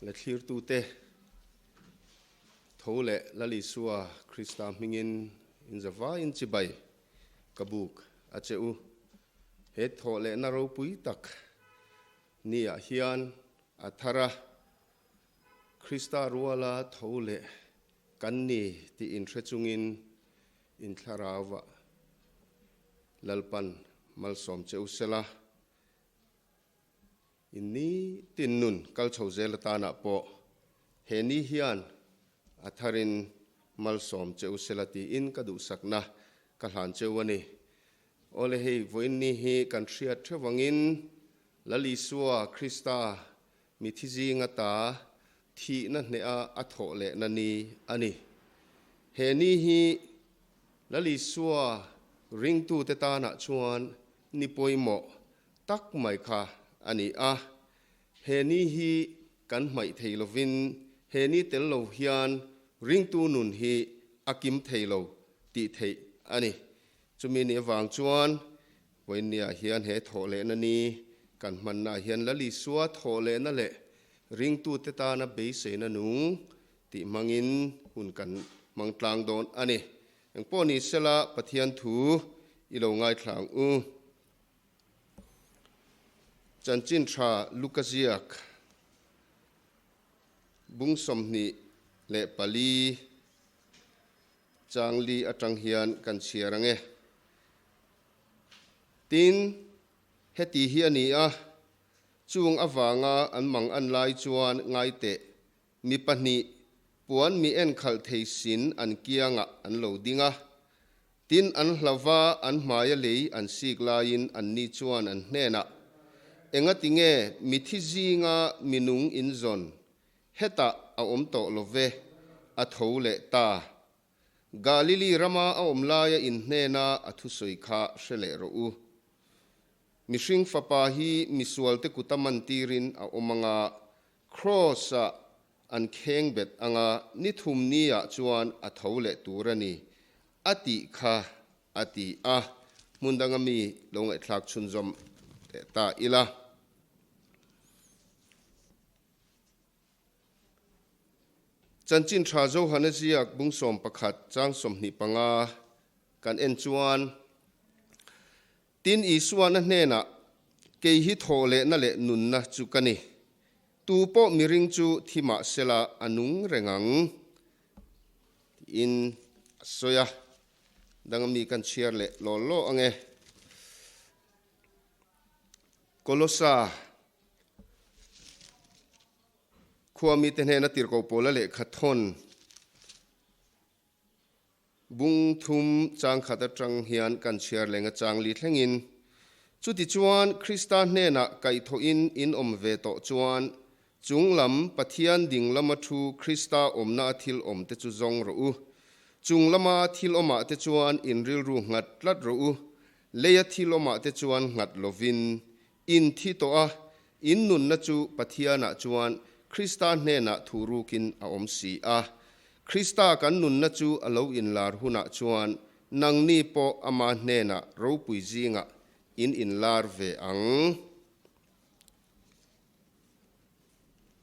Le thlirtute tho leh Lal Isua Krista hmingin in zavaiin chibai ka buk a che u. He thawh lehna ropui tak niah hian a thar a, Krista ruala tho leh kan ni tih inhre chungin in thlarauah Lalpan malsawm che u sela. In ni tin nun kal chho zel atanah pawh he ni hian a tharin malsawm che u sela tiin ka duhsakna ka hlan cheu a ni. Awle hei vawiin ni hi kan hriat theuh angin Lal Isua Krista mithi zinga ta thihna hneha a thawh lehna ni a ni. He ni hi Lal Isua ringtute tanah chuan ni pawimawh tak mai kha a ni a, he ni hi kan hmaih thei lovin he ni tel lo hian ringtu nun hi a kim thei lo tih theih a ni. Chumi ni avang chuan vawiinniah hian he thawhlehna ni kan hmannaah hian Lal Isua thawhlehna leh ringtute tana beiseina nung tih hmangin hun kan hmang tlang dawn a ni. Engpawh ni sela Pathian thu i lo ngaithla ang u. Chanchin tha Luka ziak bung 24 chang li atang hian kan chhiar ang e. Tin, heti hi a ni a, chung avanga an mang an lai chuan ngai teh, mi pahnih puan mi enkhalh thei sin an kiangah an lo ding a. Tin, an hlauva an hmaia lei an sik laiin anni chuan an hnenah, Engati nge mithi zinga mi nung inzawn hetah a awm tawh lo ve? A tho leh ta. Galili rama a awm laia in hnena a thusawi kha hre leh rawh u. Mihring fapa hi misualte kuta mantirin a awm anga, Kraws-ah an kheng bet anga ni thum ni-ah chuan a tho leh tur a ni, a tih kha a ti a. Hmun danga mi lo ngaihthlak chhunzawm leh ta ila. Chanchin tha Johana ziak bung 11 chang 25 kan en chuan, Tin, Isuana hnenah, Kei hi thawh lehna leh nunna chu ka ni. Tu pawh miring chu thi mah sela a nung reng ang, tiin a sawi a. Danga mi kan chhiar leh law law ang e. Kolosa khua mite hnena tirhkoh pawla lehkha thawn. Bung thum chang khat atang hian kan chhiar leng a chang li thlengin, Chutichuan Krista hnenah kaihthawhin in awm ve tawh chuan, chung lam Pathian ding lama thu Krista awmna a thil awm te chu zawng rawh u. Chung lama thil awmah te chuan in rilru nghat tlat rawh u. Leia thil awmah te chuan nghat lovin in thi tawh a, in nunna chu Pathianah chuan Krista hnenah thu rukin a awm si a. Krista kan nunna chu a lo inlar hunah chuan nangni pawh ama hnenah ropui zingah in inlar ve ang.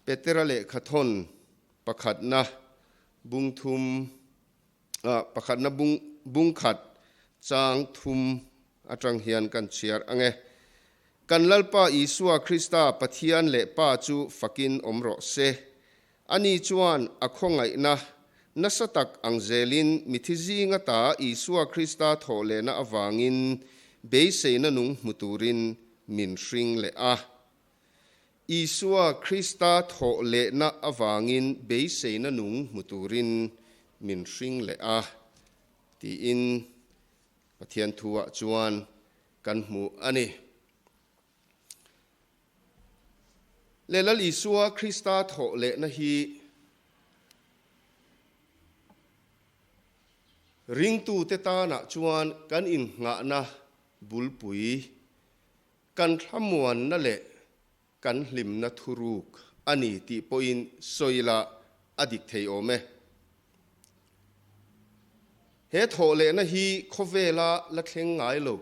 Petera lehkhathawn pakhatna bung thum pakhatna bung bung khat chang thum atang hian kan chhiar ang e. Kan Lalpa Isua Krista Pathian leh Pa chu fakin awm rawh se. Ani chuan a khawngaihna nasa tak ang zelin mithi zinga ta Isua Krista thawh lehna avangin beiseina nung hmu turin min hring leh a. Isua Krista thawh lehna avangin beiseina nung hmu turin min hring leh a, tiin Pathian thuah chuan kan hmu a ni. Leh Lal Isua Krista thawh lehna hi ringtute tanah chuan kan innghahna bulpui Kan thlamuanna leh kan hlimna thuruk a ni tih pawhin sawi la a dik thei awm e. He thawhlehna hi khawvela la thleng ngai lo,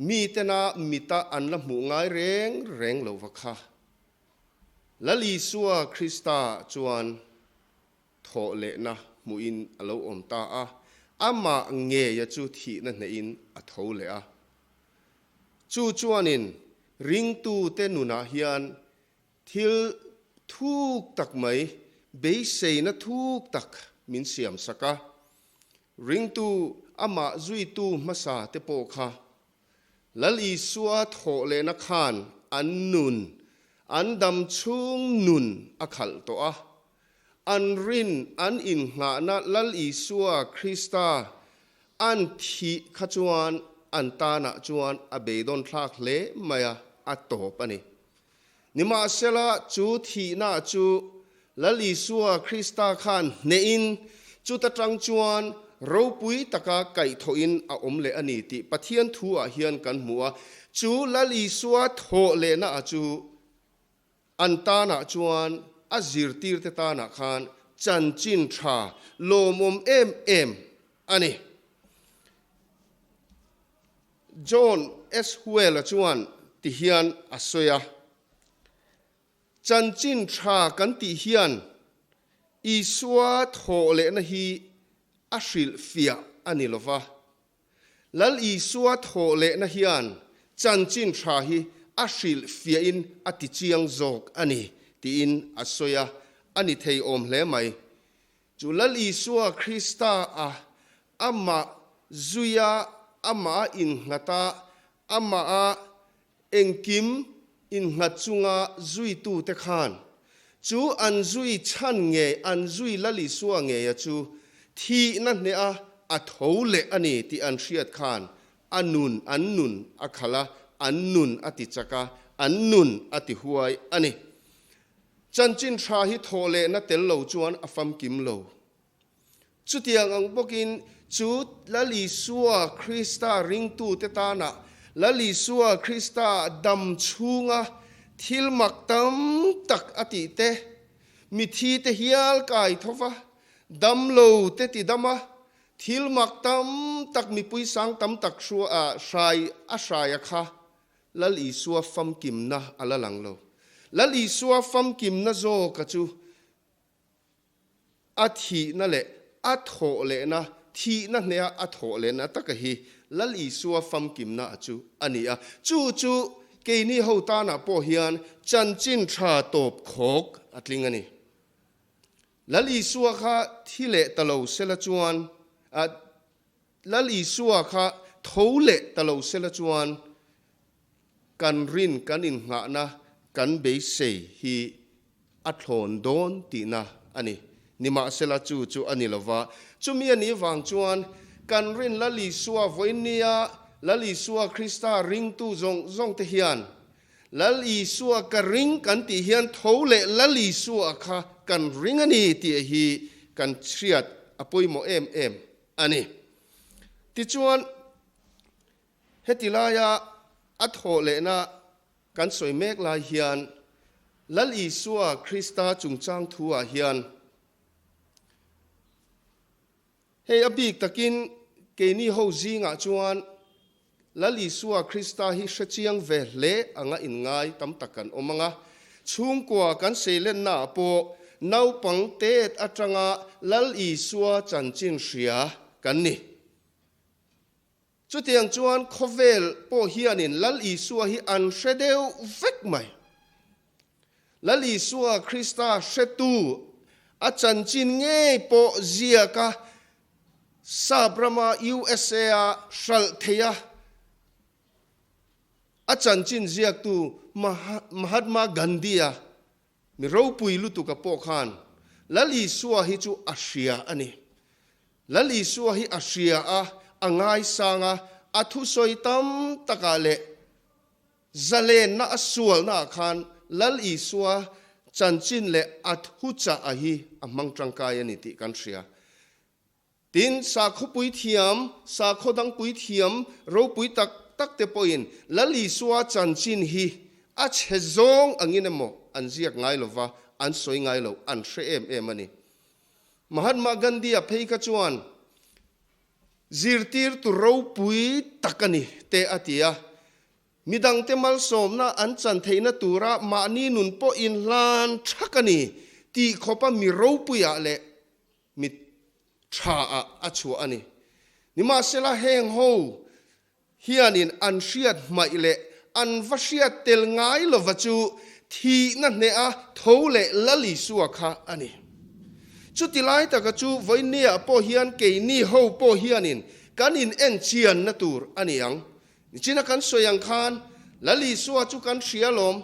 mitena mita an la hmuh ngai reng reng lo va kha. Lal Isua Krista chuan thawh lehna hmuhin a lo awm ta a, amah ngeia chu thihna hnehin a tho leh a. Chu chuanin ringtute nunah hian thil thuk tak mai, beiseina thuk tak min siamsak a. Ringtu amah zuitu hmasa te pawh kha Lal Isua thawh lehna khan an nun, an dam chhung nun a khalh tawh a. An rin, an innghahna Lal Isua Krista an thih kha chuan an tanah chuan a beidawn thlak hle mai a, a tawp a ni. Nimahsela, chu thihna chu Lal Isua Krista khan hnehin chuta tang chuan ropui taka kaihthawhin a awm leh a ni tih Pathian thu ah hian kan hmu a. Chu Lal Isua thawh lehna ah chu an tanah chuan a zirtirte tanah khan chanchin tha lawmawm em em a ni. John S. Whale-a chuan ti hian a sawi a, Chanchin tha kan tih hian Isua thawh lehna hi a hrilh fiah a ni lo va. Lal Isua thawh lehna hian chanchin tha hi a hrilh fiahin a ti chiang zawk a ni, tiin a sawi a, a ni thei awm hle mai. Chu Lal Isua Krista a amah zuia, amah a innghat a, amah a engkim innghat chunga zuitute khan chu an zui chhan ngei, an zui Lal Isua ngeia chu thihna hneha a tho leh a ni tih an hriat khan a nun, an nun a khalh a, an nun a ti chak a, an nun a ti huai a ni. Chanchin tha hi thawh lehna tel lo chuan a famkim lo. Chutiang ang bawkin chu Lal Isua Krista ringtute tana Lal Isua Krista dam chhunga thil mak tam tak a tih te, mithi te hial kai tho va, dam lo te ti dam a, thil mak tam tak mipui sang tam tak hrai a hrai a kha Lal Isua famkimna a la lang lo. Lal Isua famkimna zawka chu a thihna leh a thawh lehna, thihna hneha a thawh lehna taka hi Lal Isua famkimna a chu a ni a. Chu chu keini ho tanah pawh hian chanchin tha tawp khawk a tling a ni. Lal Isua kha thi leh ta lo sela chuan a Lal Isua kha tho leh ta lo sela chuan kan rin kan innghahna kan beisei hi a thlawn dawn tihna a ni. Nimahsela chu chu a ni lova, chumi a nih vang chuan kan rin Lal Isua vawiinnia Lal Isua Krista ringtu zawng zawng te hian Lal Isua ka ring kan tih hian tho leh Lal Isua kha kan ring a ni tih hi kan hriat a pawimawh em em a ni. Tichuan, heti laia a thawh lehna kan sawi mek lai hian Lal Isua Krista chungchang thuah hian hei a bik takin keini ho zingah chuan Lal Isua Krista hi hre chiang ve hle anga inngai tam tak kan awm ang a, chhungkua kan seilennaah pawh naupang tet atanga Lal Isua chanchin hria kan ni. Chutiang chuan khawvel pawh hianin Lal Isua hi an hre deuh vek mai. Lal Isua Krista hretu a chanchin ngei pawh ziaka Sap rama USA-a hralh theia a chanchin ziaktu Mahatma Gandhi-a mi ropui lutuka pawh khan Lal Isua hi chu a hria a ni. Lal Isua hi a hria a, a ngaisang a, a thusawi tam takah leh Zalenna a sualna ah khan Lal Isua chanchin leh a thuchah a hi a hmang tangkai a ni tih kan hria. Tin, sakhaw puithiam, sakhaw dang puithiam ropui tak tak te pawhin Lal Isua chanchin hi a chhe zawng angin emaw an ziak ngai lova, an sawi ngai lo, an hre em em a ni. Mahatma Gandhi-a phei kha chuan zirtirtu ropui tak a ni te a ti a. Midangte malsawmna an chan theihna tura mahni nun pawh inhlan thak a ni tih khawpa mi ropuiah leh mi thaah a chhuah a ni. Nimahsela heng ho hianin an hriat hmaih leh an va hriat tel ngai lova chu thihna hneha tho leh Lal Isua kha a ni. Chuti lai taka chu vawinia pawh hian keini ho pawh hianin kan in en chianna tur a ni ang. Nichina kan sawi ang khan Lal Isua chu kan hria lawm,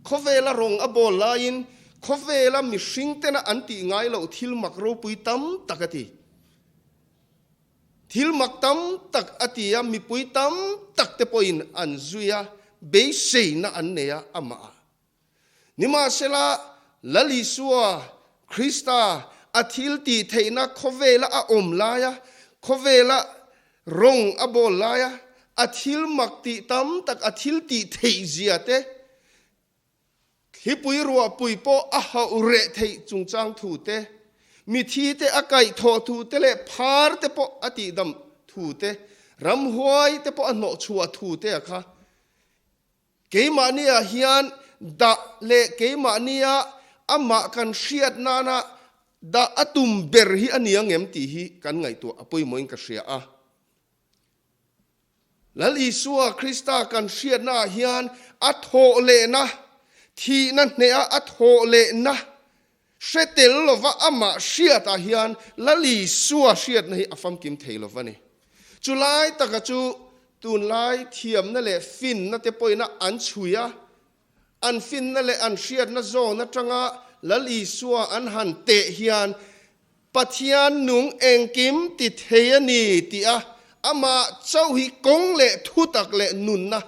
khawvela rawng a bawl laiin khawvela mihring tena an tih ngai loh thil mak ropui tam tak a ti. Thil mak tam tak a ti a, mipui tam tak te pawhin an zui a, beiseina an nei a amah ah. Nimahsela, Lal Isua, Krista, a thil tih theihna khawvela a awm laia, khawvela rawng a bawl laia, a thil mak tih tam tak, a thil tih theih zia te, Thlipui ruahpui pawh a hauh reh theih chungchang thu te, mithi te a kaih thawh thu te leh phar te pawh a tihdam thu te, ramhuai te pawh a hnawh chhuah thu te a kha. Keimahniah hian dah leh keimahnia amah kan hriat nana dah a tum ber hi a ni ang em tih hi kan ngaihtuah a pawimawhin ka hria a. Lal Isua Krista kan hriatnaah hian a thawh lehna, thihna hneha a thawh lehna hre tel lova amah hriatah hian Lal Isua hriatna hi a famkim thei lova ni. Chu lai taka chu tunlai thiamna leh finna te pawhin an chhui a, an finna leh an hriatna zawn atanga Lal Isua an han teh hian Pathian nung engkim ti thei a ni tih a, amah chauh hi kawng leh thutak leh nunna,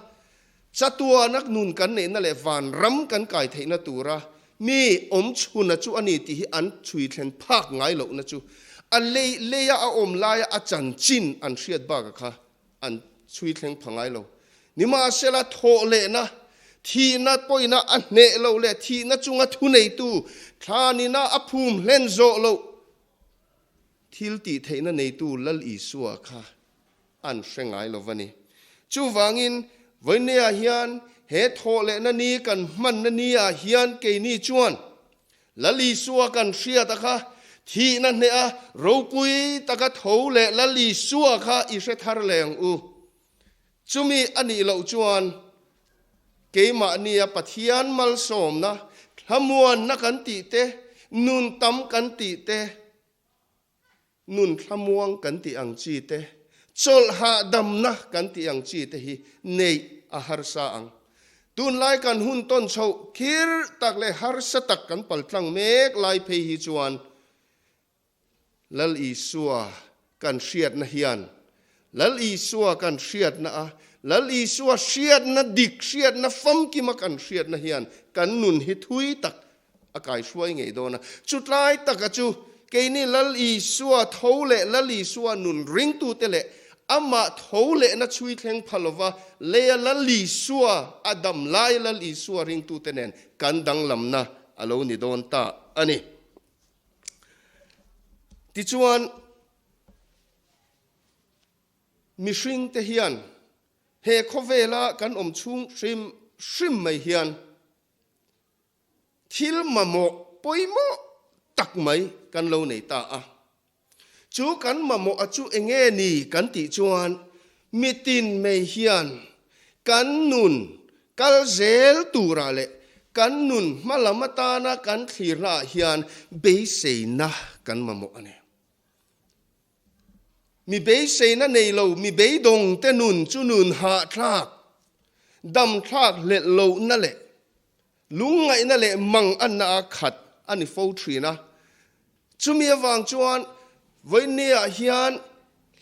chatuanak nun kan neihna leh vanram kan kai theihna tura mi awm chhuna chu a ni tih hi an chhui thlen phak ngai lohna chu a lei leia a awm laia a chanchin an hriat bakah kha an chhui thleng pha ngai lo. Nimahsela thawh lehna, thihna pawina a hneh loh leh thihna chunga thuneitu thlanina a phum hlen zawh loh thil tih theihna neitu Lal Isua kha an hre ngai lo va ni. Chuvangin, vawinia hian he thawh lehna ni kan hmanna ni ah hian keini chuan Lal Isua kan hriat a kha, thihna hneh a, ropui taka tho leh Lal Isua kha i hre thar leh ang u. Chumi a nih loh chuan keimahnia Pathian malsawmna, thlamuanna kan tih te, nun tam kan tih te, Nun thlamuang kan tih ang chi te, chawlh hahdamna kan tih ang chi te hi neih a harsa ang. Tunlai kan hun tawn chhoh khir tak leh harsa tak kan paltlang mek lai phei hi chuan Lal Isua kan hriatna hian Lal Isua kan hriatna a, Lal Isua hriatna dik, hriatna famkima kan hriatna hian kan nun hi thui tak a kaihruai ngei dawn a. Chutlai taka chu keini Lal Isua tho leh Lal Isua nun ringtute leh amah tho lehna chhui thleng pha lova leia Lal Isua a dam lai Lal Isua ringtute nen kan danglamna a lo ni dawn ta a ni. Tichuan, mihringte hian he khawvela kan awm chhung hrim hrim mai hian thil mamawh pawimawh tak mai kan lo nei ta a. Chu kan mamawh a chu enge ni kan tih chuan mitin mai hian kan nun kal zel turah leh kan nun hmalam atana kan thlirnaah hian beiseina kan mamawh a ni. Mi beiseina nei lo, mi beidawng te nun chu nun hahthlak, damthlak hlelh lohna leh lungngaihna leh manganna a khat a ni fo thin a. Chumi avang chuan vawinia hian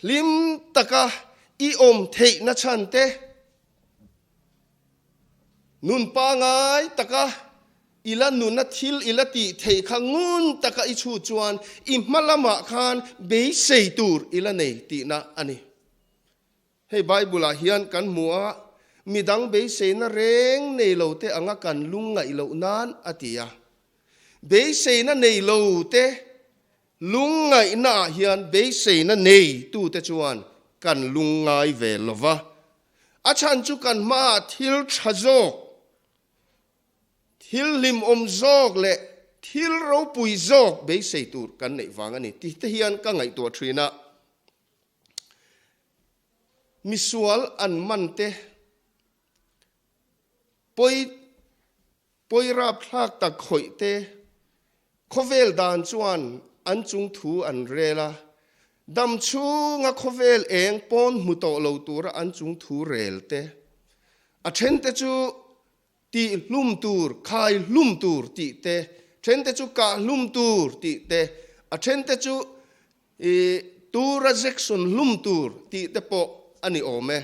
hlim taka i awm theihna chhan te, Nun pangai taka i la nuna thil i la tih theih kha ngun taka i chhut chuan i hma lamah khan beisei tur i la nei tihna a ni. Hei Bible-ah hian kan hmu a, midang beiseina reng nei lo te anga kan lungngaih loh nan a ti a. Beiseina nei lo te lungngaihnaah hian beiseina nei tute chuan kan lungngai ve lo va. A chhan chu kan hmaah thil tha zawk, thil hlimawm zawk leh thil ropui zawk beisei tur kan neih vang a ni tih te hian ka ngaihtuah thin a. Misual an man te pawi pawi rapthlak tak khawih te khawvel dan chuan an chung thu an rel a, dam chhunga khawvel eng pawn hmu tawh lo tura an chung thu rel te a then te chu Tih hlum tur, khai hlum tur tih te, then te chu kah hlum tur tih te, a then te chu ih tura jection hlum tur tih te pawh a ni awm e.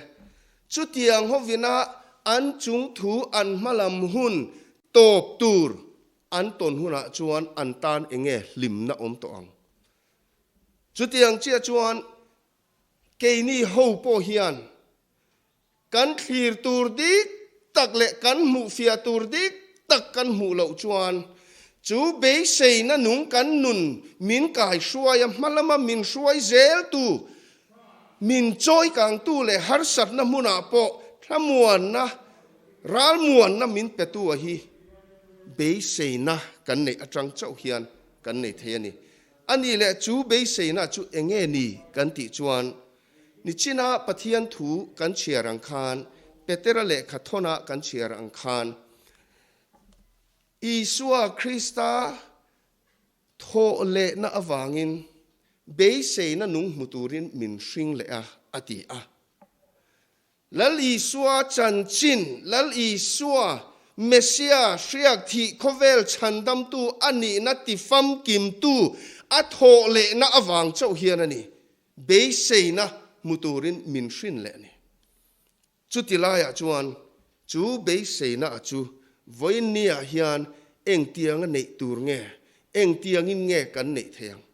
Chutiang hovina an chung thu an hmalam hun tawp tur an tawn hunah chuan an tan enge hlimna awm tawh ang. Chutiang chiah chuan keini ho pawh hian Kan thlir tur dik tak leh kan hmuhfiah tur dik tak kan hmuh loh chuan chu beiseina nung kan nun min kaihruai a, hma lama min hruai zeltu, min chawikangtu leh harsatna hmunah pawh thlamuanna, ralmuanna min petu a hi beiseina kan neih atang chauh hian kan nei thei a ni. A nih leh chu beiseina chu enge ni kan tih chuan Nichina Pathian thu kan chhiar ang khan, Petera lehkha thawnah kan chhiar ang khan, Isua Krista thawh lehna avangin beiseina nung hmu turin min hring leh a, a ti a. Lal Isua chanchin, Lal Isua, Messia, hriak thih khawvel chhandamtu a nihna tifamkimtu a thawh lehna avang chauh hian a ni. Beiseina hmu turin min hrin leh a ni. Chuti laiah chuan chu beiseina a chu vawiinniah hian engtianga neih tur nge, engtiangin nge kan neih thei ang?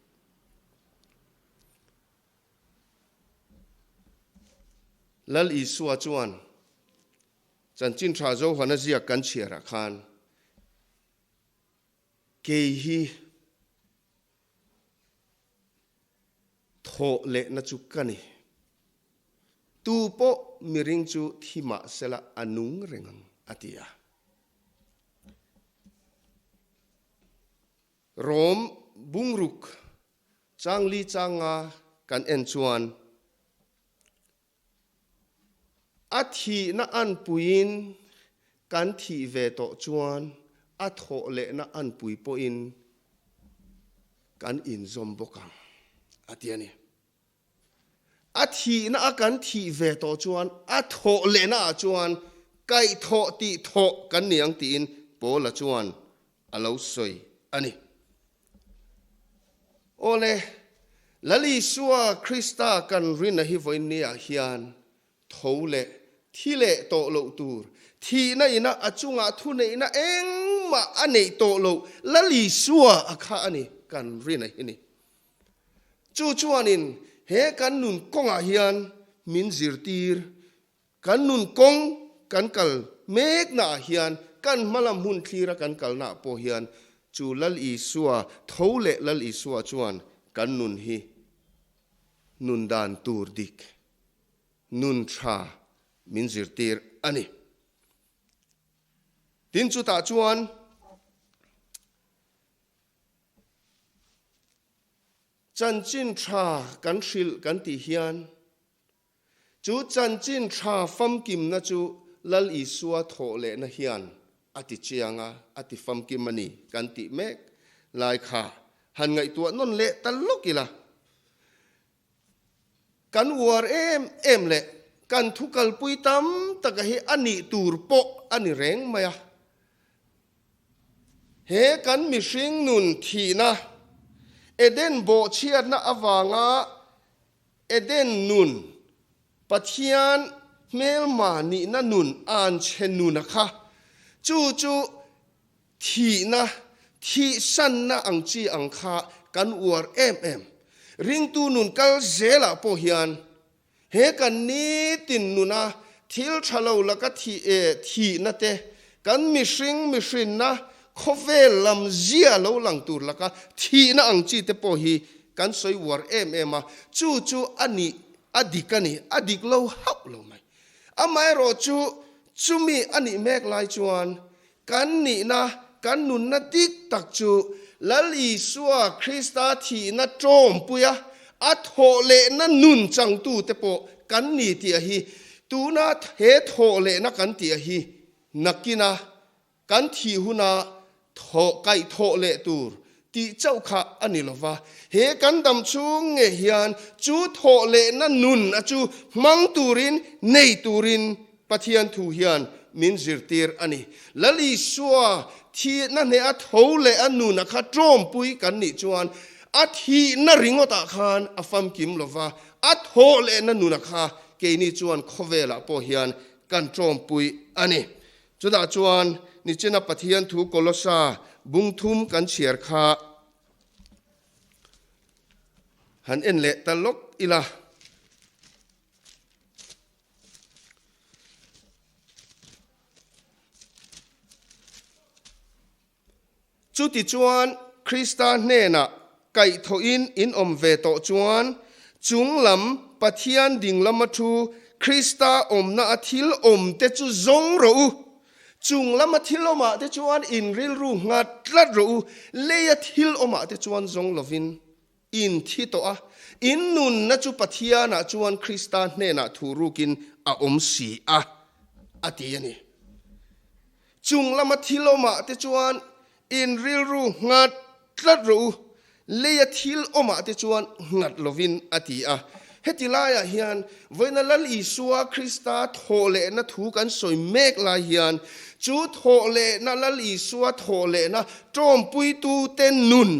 Lal Isua chuan Chanchin Tha Johana ziak kan chhiarah khan kei hi Thawh lehna chu ka ni. Tu pawh miring chu thi mah sela a nung reng ang, a ti a. Rom bungruk changli changa kan en chuan A thihna anpuiin kan thih ve tawh chuan a thawh lehna anpui pawhin kan inzawm bawk ang, a ti a ni. A thihna a kan thih ve tawh chuan a thawh lehna ah chuan kaihthawh tih thawh kan ni ang tiin Paula chuan a lo sawi a ni. Awle, Lal Isua Krista kan rinna hi vawiinniah hian tho leh thi leh tawh loh tur, thihna ina a chungah thuneihna engmah a neih tawh loh Lal Isua a kha a ni kan rinna hi ni. Chu chuanin he kan nun kawngah hian min zirtir Kan nun kawng kan kal meknaah hian kan hmalam hun thlira kan kalnaah pawh hian chu Lal Isua tho leh Lal Isua chuan kan nun hi nun dan tur dik, nun tha min zirtir a ni. Tin chutah chuan chanchin tha kan hrilh kan tih hian Chu chanchin tha famkimna chu Lal Isua thawh lehna hian a ti chiang a, a ti famkim a ni kan tih mek lai kha han ngaihtuah nawn leh ta lawk ila. Kan uar em em leh kan thu kalpui tam taka hi a nih tur pawh a ni reng mai a. He kan mihring nun thihna, Eden bawhchhiatna avanga Eden nun, Pathian hmelma nihna nun an chhe nuna kha, chu chu thihna, thihsanna ang chi ang kha kan uar em em. Ringtu nun kal zelah pawh hian he kan nitin nuna thil tha lo laka thih e thihna te, kan mihring mihrinna khawvel lam zia lo lang tur laka thihna ang chi te pawh hi Kan sawi uar em em a, chu chu a nih, a dik a ni, a dik lo hauh lo mai. Amaherawhchu, chumi a nih mek lai chuan kan nihna, kan nunna dik tak chu Lal Isua Krista thihna ṭawmpuia a thawhlehna nun changtute pawh kan ni tih a hi tuna he thawhlehna kan tih a hi nakina Kan thih huna thawh kaih thawh leh tur tih chauh kha a ni lova, he kan dam chhung ngei hian chu thawh lehna nun a chu hmang turin, nei turin Pathian thu hian min zirtir a ni. Lal Isua thihna hneha tho leh a nun a kha ṭawmpui kan nih chuan a thihna ringawtah khan a famkim lova, a thawh lehna nun a kha keini chuan khawvelah pawh hian kan ṭawmpui a ni. Chutah chuan nichina Pathian thu Kolosa bung thum kan chhiar kha han en leh ta lawk ila. Chutichuan Krista hnenah kaihthawhin in awm ve tawh chuan, chung lam Pathian ding lama thu Krista awmna a thil awmte chu zawng rawh u. Chung lama thil awmah te chuan in rilru nghat tlat rawh u, leia thil awmah te chuan zawng lovin in thi tawh a, in nunna chu Pathianah chuan Krista hnenah thurukin a awm si a, a ti a ni. Chung lama thil awmah te chuan in rilru nghat tlat rawh u, leia thil awmah te chuan nghat lovin, a ti a. Heti laiah hian vawiina Lal Isua Krista thawhlehna thu kan sawi mek lai hian chu thawhlehna Lal Isua thawhlehna tawmpuitute nun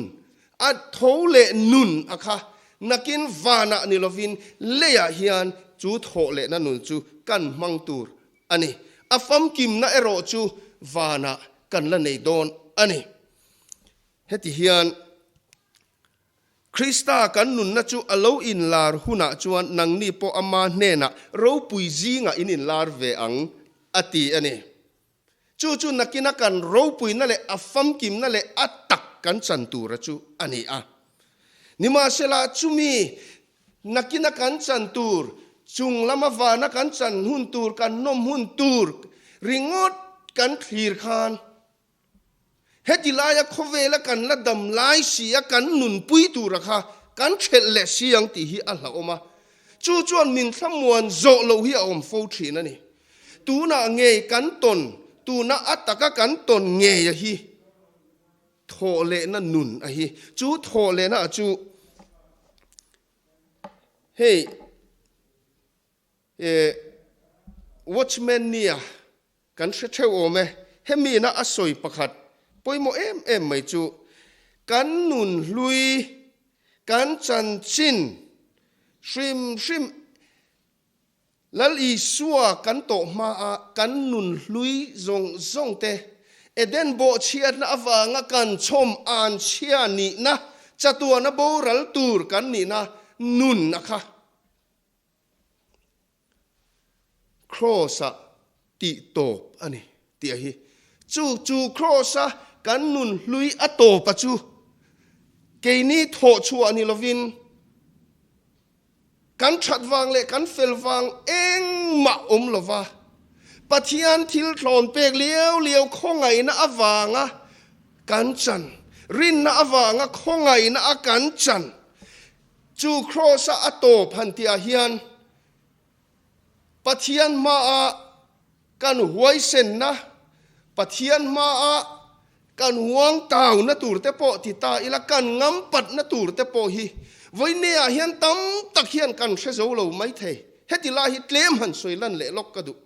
A tho leh nun a kha nakin vanah ni lovin leiah hian chu thawh lehna nun chu kan hmang tur a ni. A famkimna erawh chu vanah kan la nei dawn a ni. Heti hian Krista kan nunna chu a lo inlar hunah chuan nangni pawh ama hnenah ropui zingah in inlar ve ang a ti a ni. Chu chu nakina kan ropuina leh a famkimna leh a tak kan chan tura chu a ni a. Nimahsela, chumi nakina kan chan tur, chung lama vana kan chan hun tur, kan nawm hun tur ringawt kan thlir khan, heti laia khawvela kan la dam lai si a kan nunpui tura kha kan thelh leh si ang tih hi a hlauhawm a. Chu chuan min thlamuan zawh loh hi a awm fo thin a ni. Tunah ngei kan tawn, tuna a taka kan tawn ngei a hi thawhlehna nun a hi. Chu thawhlehna a chu hei eh Watchman nia kan hre theuh awm e. Hemi ina a sawi pakhat pawimawh em em mai chu kan nun hlui, kan chanchin hrim hrim Lal Isua kan tawh hmaa kan nun hlui zawng zawng te, Eden bawhchhiatna avanga kan chhawm an chhia nihna, chatuana boral tur kan nihna nun a kha. Kraws-ah tih tawp a ni tih a hi. Chu chu Kraws-a kan nun hlui a tawp a chu keini thawh chhuah ni lovin, Kan that vang leh kan fel vang engmah awm lova, Pathian thil thlawn pek liau liau khawngaihna avanga kan chan, rinna avanga khawngaihna a kan chan chu Kraws-a a tawp han tihah hian Pathian hmaah Kan huaisenna Pathian hmaah kan huang tauna tur te pawh ti ta ila, kan ngampatna tur te pawh hi vawineah hian tam tak hian kan hre zo lo mai thei. Heti lai hi tlem han sawi lan leh lawk ka duh.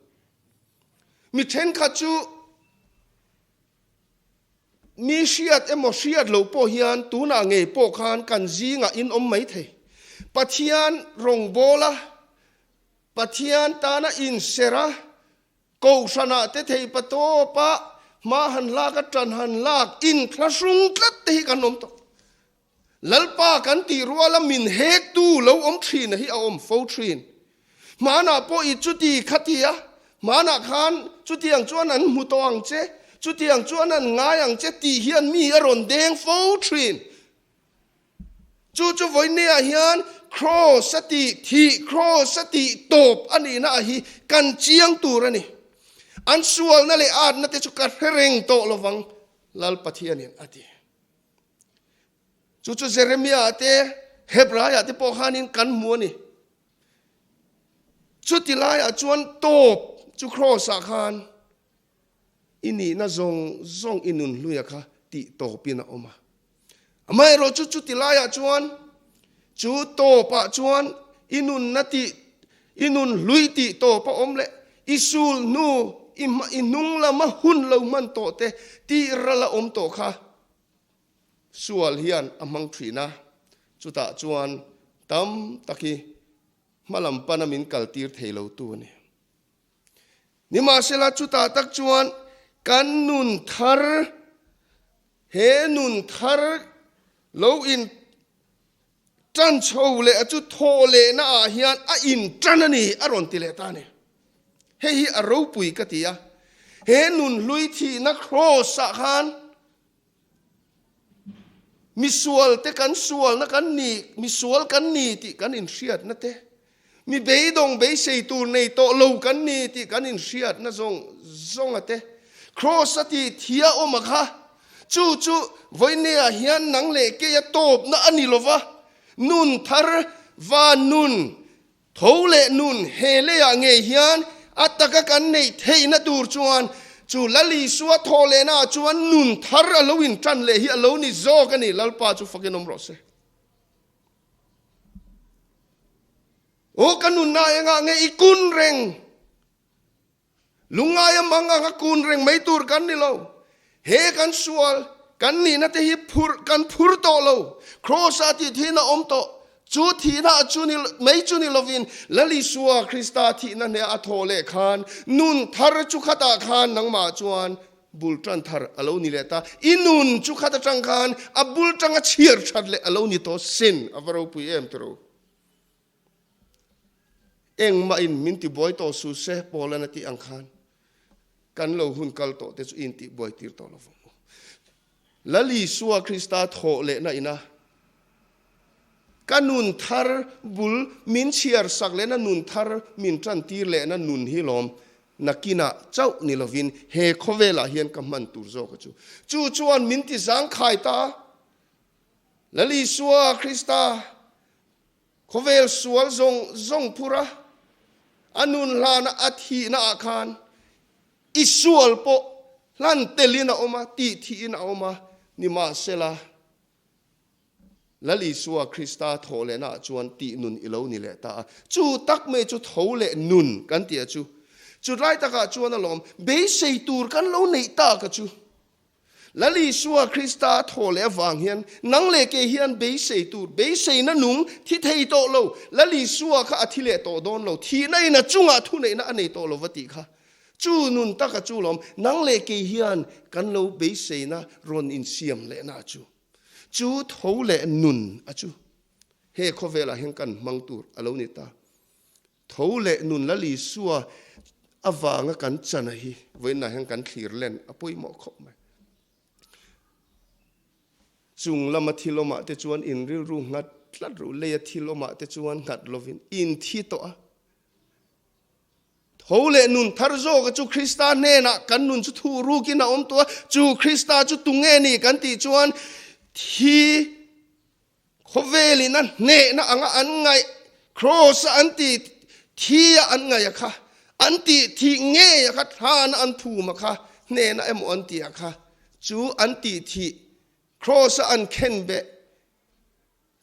Mi thenkhat chu mi hriat emaw hriat loh pawh hian tunah ngei pawh khan kan zingah in awm mai thei. Pathian rawngbawla Pathian tana inserh a, Kohhranah te thei pa tawp a, hma han lak a, ṭan han lak, inthlahrung tlat te hi kan awm tawh. Lalpa kan tih ruala min hektu lo awm ṭhin a hi a awm fo ṭhin. Hmanah pawh i chuti kha ti a, hmanah khan chutiang chuan an hmu tawh ang che, chutiang chuan an ngai ang che tih hian mi a rawn deng fo ṭhin. Chu chu vawinia hian Kraws a tih thih, Kraws a tih tawp a nihna ah hi kan chiang tur a ni. An sualna leh atna te chu ka hre reng tawh lovang, Lal Pathianin a ti. Chu chu Jeremiah te, Hebraiah te pawh khanin kan hmu a ni. Chuti laiah chuan tawp chu Kraws-ah khan i nihna zawng zawng i nun hluia kha tih tawpin a awm a. Amaherawh chu chuti laiah chuan chu tawpah chuan i nunna tih i nun hlui tih tawp a awm leh i sul hnu i i hnung lama hun lo hman tawh te tih ral a awm tawh kha sual hian a hmang thin a, chutah chuan tam tak hi hmalam pana min kaltir thei lo tu a ni. Nimahsela chutah tak chuan kan nun thar, he nun thar lo in tan chho leh a chu thawh lehna ah hian a in tan a ni a rawn ti leh ta a ni. Hei hi a ropui ka ti a, he nun hlui thihna kraws ah khan Misual te kan sualna kan ni, misual kan ni tih kan inhriatna te, mi beidawng beisei tur nei tawh lo kan ni tih kan inhriatna zawng zawnga te, Kraws a tih thia awm a kha, chu chu vawineah hian nang leh keia tawpna a ni lova, nun thar van nun Tho leh nun he leiah ngei hian a taka kan neih theihna tur chuan chu Lal Isua thawh lehnaah chuan nun thar a lo intan leh hi a lo ni zawk a ni. Lalpa chu fakin awm rawh se. Aw ka nunna engah nge i kun reng? Lungngaia mang anga kun reng mai tur kan ni lo. He kan sual, kan nihna te hi phur, kan phur tawh lo. Kraws-ah tih thihna awm tawh. Chu thihna chu ni, mai chu ni lovin, Lal Isua Krista thihna hneh a thawh leh khan, nun thar chu khatah khan nangmah chuan bul tan thar a lo ni leh ta. I nun chu khat atang khan a bul tanga chhiar that leh a lo ni tawh sin. A va ropui em tiro. Engmah in min ti buai tawh su se Paul-an a tih ang khan kan lo hun kal tawh te chu i intih buai tir tawh lo vang u. Lal Isua Krista thawh lehna ina ka nun thar bul min chhiar sak lehna nun thar min tan tir lehna nun hi lawm nakinah chauh ni lovin he khawvelah hian ka hman tur zawk a chu. Chu chuan min ti zangkhai ta Lal Isua Krista Khawvel sual zawng zawng phur a, a nun hlana a thihna ah khan i sual pawh hlan telin a awm a, tih thihin a awm a, nimahsela Lal Isua Krista thawh lehna ah chuan tih nun i lo ni leh ta a. Chu tak mai chu tho leh nun kan tih a chu. Chutlai takah chuan alawm beisei tur kan lo neih tak a chu. Lal Isua Krista a thawh leh avang hian nang leh kei hian beisei tur, beiseina nung thi thei tawh lo. Lal Isua kha a thi leh tawh dawn lo, thihna in a chungah thuneihna a nei tawh lo va tih kha. Chu nun taka chu lawm, nang leh kei hian kan lo beiseina rawn insiam lehna a chu. Chu tho leh nun a chu he khawvelah hian kan hmang tur a lo ni ta. Tho leh nun Lal Isua avanga kan chana hi vawiinah hian kan thlir len a pawimawh khawp mai. Chung lama thil awmah te chuan in rilru nghat tlat ru, leia thil awmah te chuan nghat lovin in thi tawh a. Tho leh nun thar zawka chu Krista hnenah kan nun chu thuh rukin a awm tawh a, chu Krista chu tunge ni kan tih chuan thi Khawvelin a hnehna anga an ngaih, Kraws a an tih thi a an ngaih a kha, an tih thih ngei a kha, thlana an phum a kha, hnehna emaw an tih a kha, chu an tih thih, Kraws a an khen beh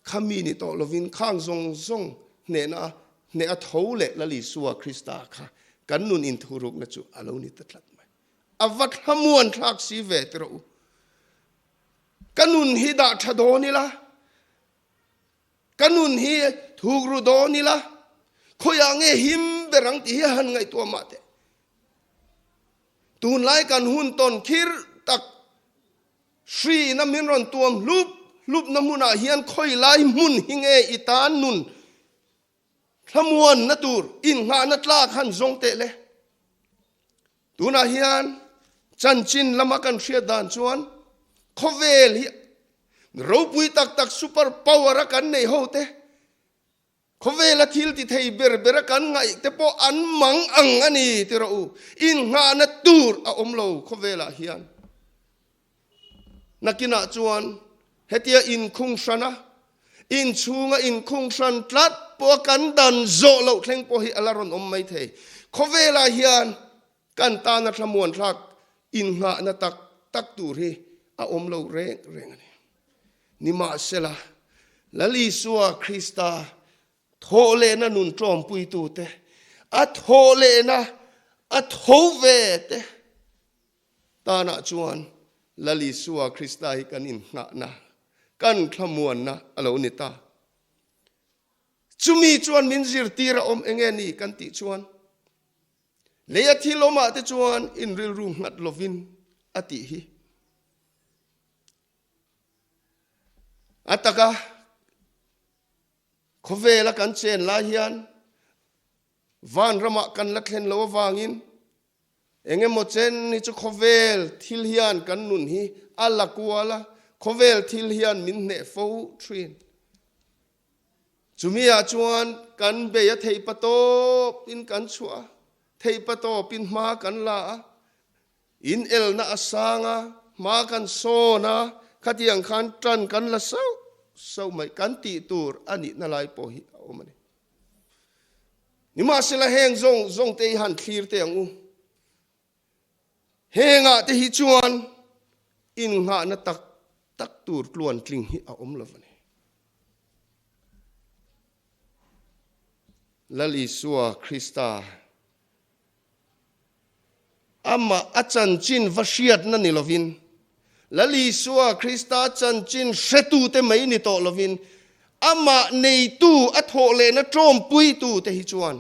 kha mi ni tawh lovin khang zawng zawng hnehna a hneh a tho leh Lal Isua Krista kha kan nun inthurukna chu a lo ni ta tlat mai. A va thlamuan thlak si ve ti rawh u. Ka nun hi dah tha dawn ila, ka nun hi thuk ru dawn ila, khawiah nge him ber ang tih hi a han ngaihtuah mah teh. Tunlai kan hun tawn khir tak hriina min rawn tuam hlup hlupna hmunah hian khawi lai hmun hi nge i tan nun thlamuanna tur innghahna tlak han zawng teh le. Tunah hian chanchin lama kan hriat dan chuan khawvel hi Ropui tak tak super power a kan nei ho te, khawvela thil ti thei ber ber a kan ngaih te pawh an mang ang a ni ti rawh u. Innghahna tur a awm lo khawvelah hian. Nakinah chuan hetia inkhung hrana, inchhunga inkhung hran tlat pawha kan dan zawh loh thleng pawh hi a la rawn awm mai thei. Khawvelah hian kan tana thlamuan thlak innghahna tak tak tur hi a awm lo reng reng a ni. Nimahsela, Lal Isua Krista thawhlehna nun tlawmpuitute, a thawhlehna a tho ve te, Tanah chuan Lal Isua Krista hi kan inhnahna, kan thlamuanna a lo ni ta. Chumi chuan min zirtir a awm enge ni kan tih chuan, leia thil awmah te chuan inrilru nghat lovin a tih hi. A taka khawvela kan chen lai hian vanramah kan la thlen lo avangin Eng emaw chen hi chu khawvel thil hian kan nun hi a la kual a, khawvel thil hian min hneh fo thin. Chumi ah chuan kan bei a theih patawp in kan chhuah a, theih patawp in hma kan la a, in elna a sang a, hma kan sawn a, khatiang khan tan kan la sauh sauh mai, kan tih tur a nihna lai pawh hi a awm a ni. Nimahsela heng zawng zawng te hi han thlir teh ang u. Hengah te hi chuan innghahna tak tak tur tluan tling hi a awm lo a ni. Lal Isua Krista Amah a chanchin va hriatna ni lovin, Lal Isua Krista chanchin hretute mai ni tawh lovin, amah neitu a thawh lehna tlawmpuitute hi chuan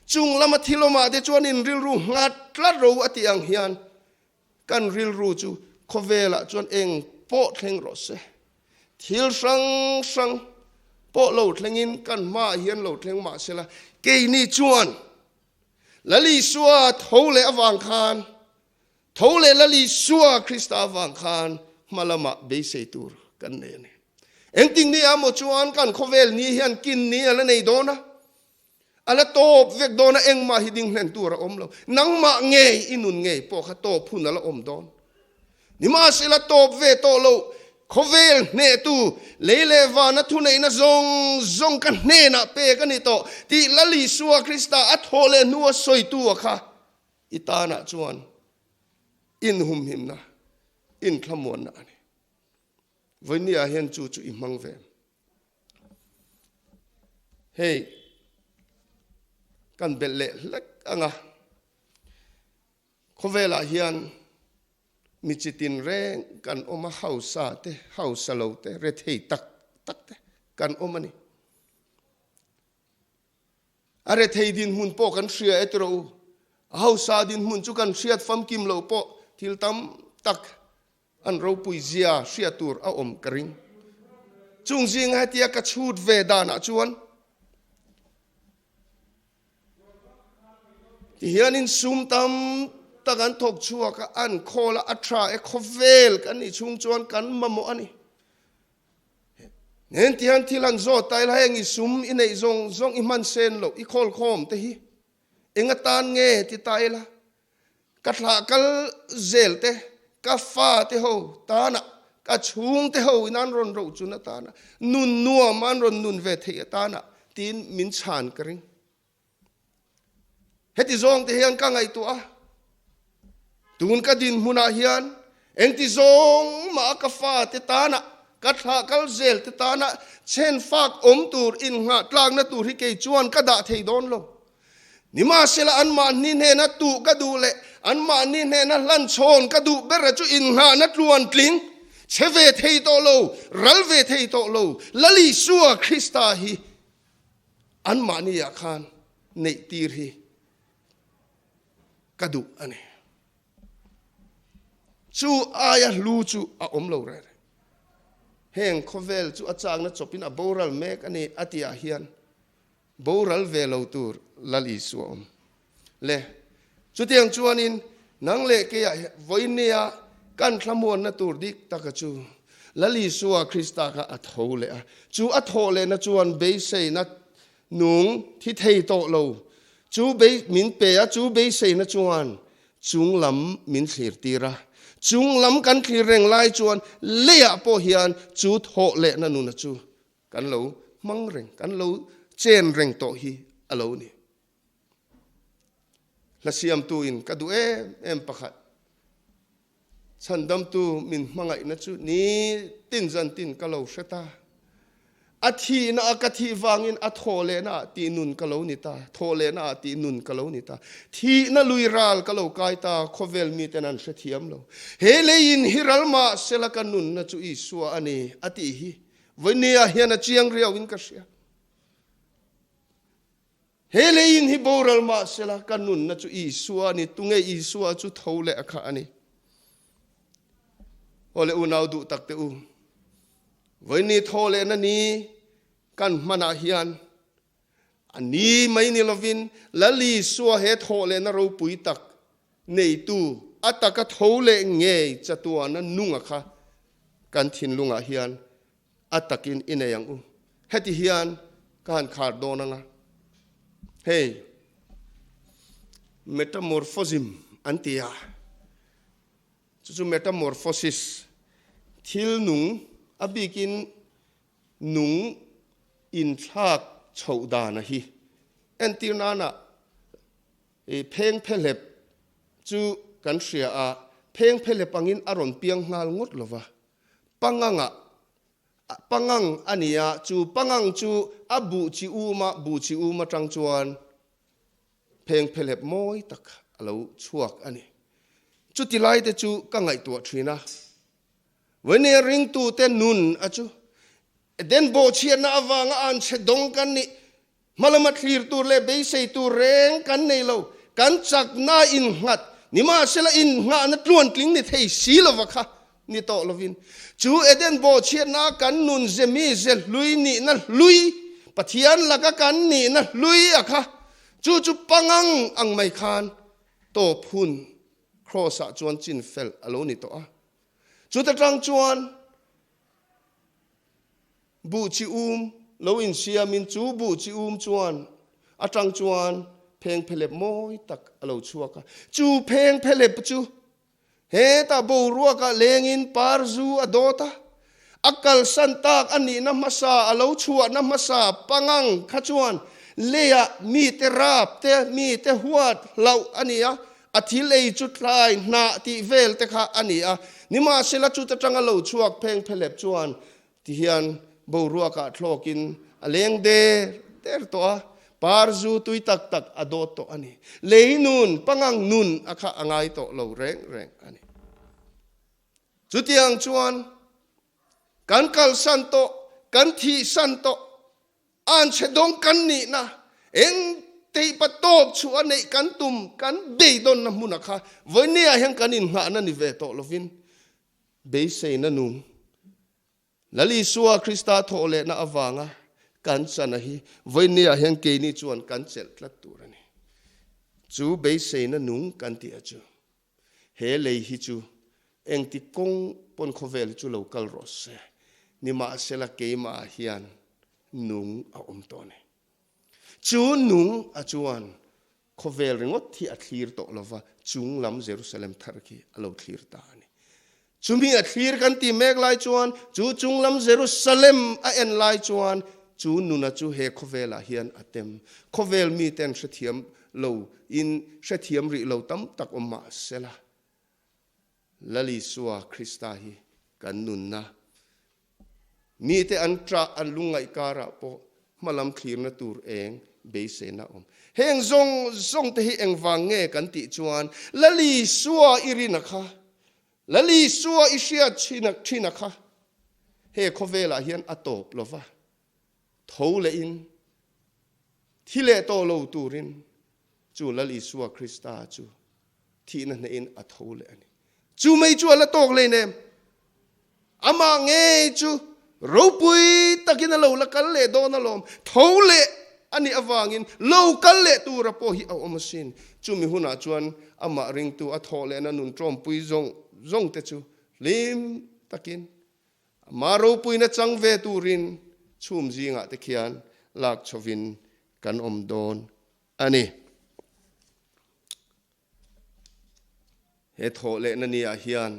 chung lama thil awmah te chuan in rilru nghat tlat ro a tih ang hian kan rilru chu khawvelah chuan eng pawh thleng rawh se. Thil hrang hrang pawh lo thlengin kan hmaah hian lo thleng mah sela, keini chuan Lal Isua tho leh avang khan, tho leh Lal Isua Krista avang khan hma lamah beisei tur kan nei a ni. Engtin ni a maw chuan kan khawvel ni hian kin ni a la nei dawn a, a la tawp vek dawn a, engmah hi ding hlen tur a awm lo. Nangmah ngei i nun ngei pawh kha tawp hun a la awm dawn. Nimahsela tawp ve tawh lo, khawvel hnehtu, lei leh vana thuneihna zawng zawng ka hnenah pek a ni tawh tih Lal Isua Krista a thawh leh hnua sawitu a kha i tanah chuan inhumhimna, inthlamuanna a ni. Vawinia hian chu chu i hmang ve. Hei, kan belh leh hlek ang a. Khawvelah hian mi chi tin reng kan awm a, hausa te, hausa lo te, rethei tak tak te kan awm a ni. A rethei dinhmun pawh kan hria e tiraw u, a hausa dinhmun chu kan hriat famkim lo pawh thil tam tak An ropui zia hriat tur a awm ka ring. Chung zinga hetia ka chhut ve danah chuan tihianin sum tam tak an thawk chhuak a, an khawl a, a tha e khawvel kan nih chhung chuan kan mamawh a ni. Nen tihian thil an zawt ta ila heng i sum i neih zawng zawng i hman sen loh i khawl khawm te hi eng atan nge ti ta ila Ka thlah kal zel te, ka fa te ho tana, ka chhung te ho in an rawn roh chun atana, nun nuam an rawn nun ve theih atana tiin min chhan ka ring. Heti zawng te hian ka ngaihtuah a, tun ka dinhmunah hian engti zawng mah a ka fa te tana, ka thlah kal zel te tana chhen fak awm tur innghah tlakna tur hi kei chuan ka dah thei dawn lo. Nimahsela anmahni hnena tuh ka duh leh anmahni hnena hlanchhawn ka duh bera chu inngahna tluan tling, che ve thei tawh lo, ral ve thei tawh lo, Lal Isua Krista hi anmahniah khan neih tir hi ka duh a ni. Chu aia hlu chu a awm lo reng reng. Heng khawvel chu a chakna chawpin a boral mek a ni a tihah hian Boral ve lo tur Lal Isua awm le. Chutiang chuanin nang leh keiah hian vawinia kan thlamuanna tur dik taka chu. Lal Isua Krista kha a tho leh a, chu a thawh lehna chuan beiseina nung thi thei tawh lo chu min pe a, chu beiseina chuan chung lam min thlir tir a. Chung lam kan thlir reng lai chuan leiah pawh hian chu thawh lehna nuna chu kan lo hmang reng, kan lo chen reng tawh hi a lo ni. Hla siamtu in ka duh em em pakhat. Chhandamtu min hmangaihna chu ni tin zan tin ka lo hre ta. A thihna a ka thih vangin a thawh lehna ah tih nun ka lo ni ta, thawh lehna ah tih nun ka lo ni ta. Thihna lui ral ka lo kai ta, khawvel miten an hrethiam lo. He leiin hi ral mah sela ka nunna chu Isua a ni, a tih hi vawinia hian a chiang riauin ka hria. He leiin hi boral mah sela ka nunna chu Isua a ni, tunge Isua chu tho leh a kha a ni. Aw le unau duh tak te u, vawiini tho lehna ni kan hmanah hian a ni mai ni lovin Lal Isua he thawh lehna ropui tak neitu a taka tho leh ngei chatuana nunga kha kan thinlungah hian A takin i nei ang u. Heti hian ka han khar dawn anga, hei metamorphosm an ti a, chu chu metamorphosis, thil nung, a bikin nung inthlak chhoh dana hi entir nana i phengphehlep chu kan hria a, phengphehlep angin a rawn piang nghal ngawt lova. Pangangah, pangang a ni a, chu pangang chu a buh chi um a, buh chi um atang chuan phengphehlep mawi tak a lo chhuak a ni. Chuti lai te chu ka ngaihtuah thin a, Vawnia ringtute nun a chu Eden bawhchhiatna avanga anchhe dawng kan nih Hmalama thlir tur leh beisei tur reng kan nei lo, kan chakna innghat, nimahsela innghahna tluantling ni thei si lova kha ni tawh lovin, chu Eden bawhchhiatna kan nun ze mi ze hlui nihna hlui, Pathian laka kan nihna hlui a kha, chu chu pangang ang mai khan tawp hun Kraws-ah chuan chin fel a lo ni tawh a. Chuta tang chuan. Buh chi um lo insiamin chu buh chi um chuan atang chuan phengphelep mawi tak a lo chhuak a. Chu phengphelep chu hetah boruakah lengin par zu a dawt a, a kalsan tak a nihna hmasa, a lo chhuahna hmasa pangang kha chuan leiah mite rap te, mite huat hlauh a ni a, a thil ei chu tlai hnah tih vel te kha a ni a. Nimahsela chuta tanga lo chhuak phengphelep chuan Tihian boruakah thlawkin a leng der der tawh a, par zu tui tak tak a dawt tawh a ni. Lei nun, pangang nun a kha a ngai tawh lo reng reng a ni. Chutiang chuan kan kalsan tawh, kan thihsan tawh, anchhe dawng kan nihna, eng teipa tawp chu a neih kan tum, kan beidawnna hmuna kha vawinia hian kan innghahna ni ve tawh lovin Beiseina nung, Lal Isua Krista thawh lehna avanga kan chana hi vawinia hian keini chuan kan chelh tlat tur a ni. Chu beiseina nung kan tih a chu, he lei hi chu engti kawng pawn khawvel hi chu lo kal rawh se, nimahsela keimahah hian nung a awm tawh a ni. Chu nung a chuan Khawvel ringawt hi a thlir tawh lova, chung lam Jerusalem thar khi a lo thlir ta a ni. Chumi a thlir kan ti mek lai chuan, chu chung lam Jerusalem a en lai chuan, chu nuna chu he khawvelah hian a tem. Khawvel miten hrethiam lo in hrethiam rih lo tam tak awm mah sela, Lal Isua Krista hi kan nunna Mite an ṭah an lungngaih karah pawh hmalam thlirna tur eng beiseina a awm. Heng zawng zawng te hi engvang nge kan tih chuan Lal Isua i rina kha, Lal Isua i hriat ṭhina kha he khawvelah hian a tawp lo va, tho lehin thi leh tawh lo turin chu Lal Isua Krista chu thihna hnehin a tho leh a ni. Chu mei chu a la tawk hlei nem. Amah ngei chu ropui takin a lo la kal leh dawn alawm. Tho leh a nih avangin lo kal leh tura pawh hi a awm asin. Chumi hunah chuan amah ringtu a thawh lehna nun ṭawmpui zawng zawng te chu hlim takin. Amah ropuina chang ve turin chhum zingah te khian lak chhovin kan awm dawn a ni. He thawh lehna niah hian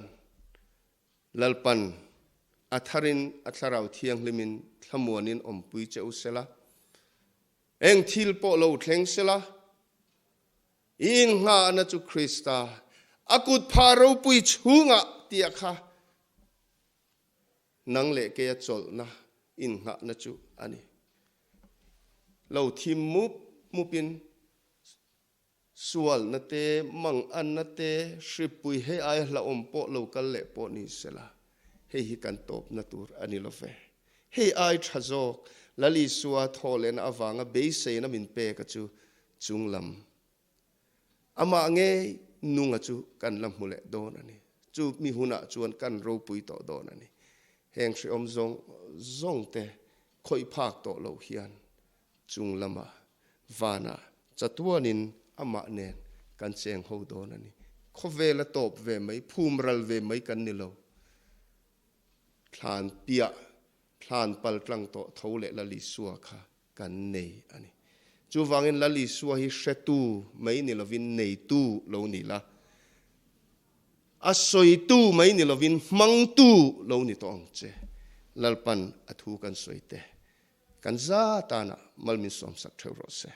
Lalpan a tharin a Thlarau Thianghlimin thlamuanin awmpui che u sela, eng thil pawh lo thleng sela, i innghahna chu Krista a kut phah ropui chhungah tih kha Nang leh keia chawlhna innghahna chu a ni. Lo thim mup mupin sualna te, manganna te, hripui hei aia hlauhawm pawh lo kal leh pawh ni sela, hei hi kan tawpna tur a ni lo ve. Hei ai tha zawk, Lal Isua thawhlehna avanga beiseina min peka chu chunglam Amah ngei nunga chu kan la hmu leh dawn a ni. Chu mi hunah chuan kan ropui tawh dawn a ni. Heng hrehawm zawng zawng te khawih phak tawh loh hian chung lamah vanah chatuanin amah nen kan cheng ho dawn a ni. Khawvela tawp ve mai, phum ral ve mai kan ni lo. Thlan piah, thlan pal tlang tawh tho leh Lal Isua kha kan nei a ni. Chuvangin Lal Isua hi hretu mai ni lovin neitu lo ni la, a sawitu mai ni lovin hmangtu lo ni tawh ang che. Lalpan a thu kan sawi te, kan za tanah mal min sawmsak theuh rawh se.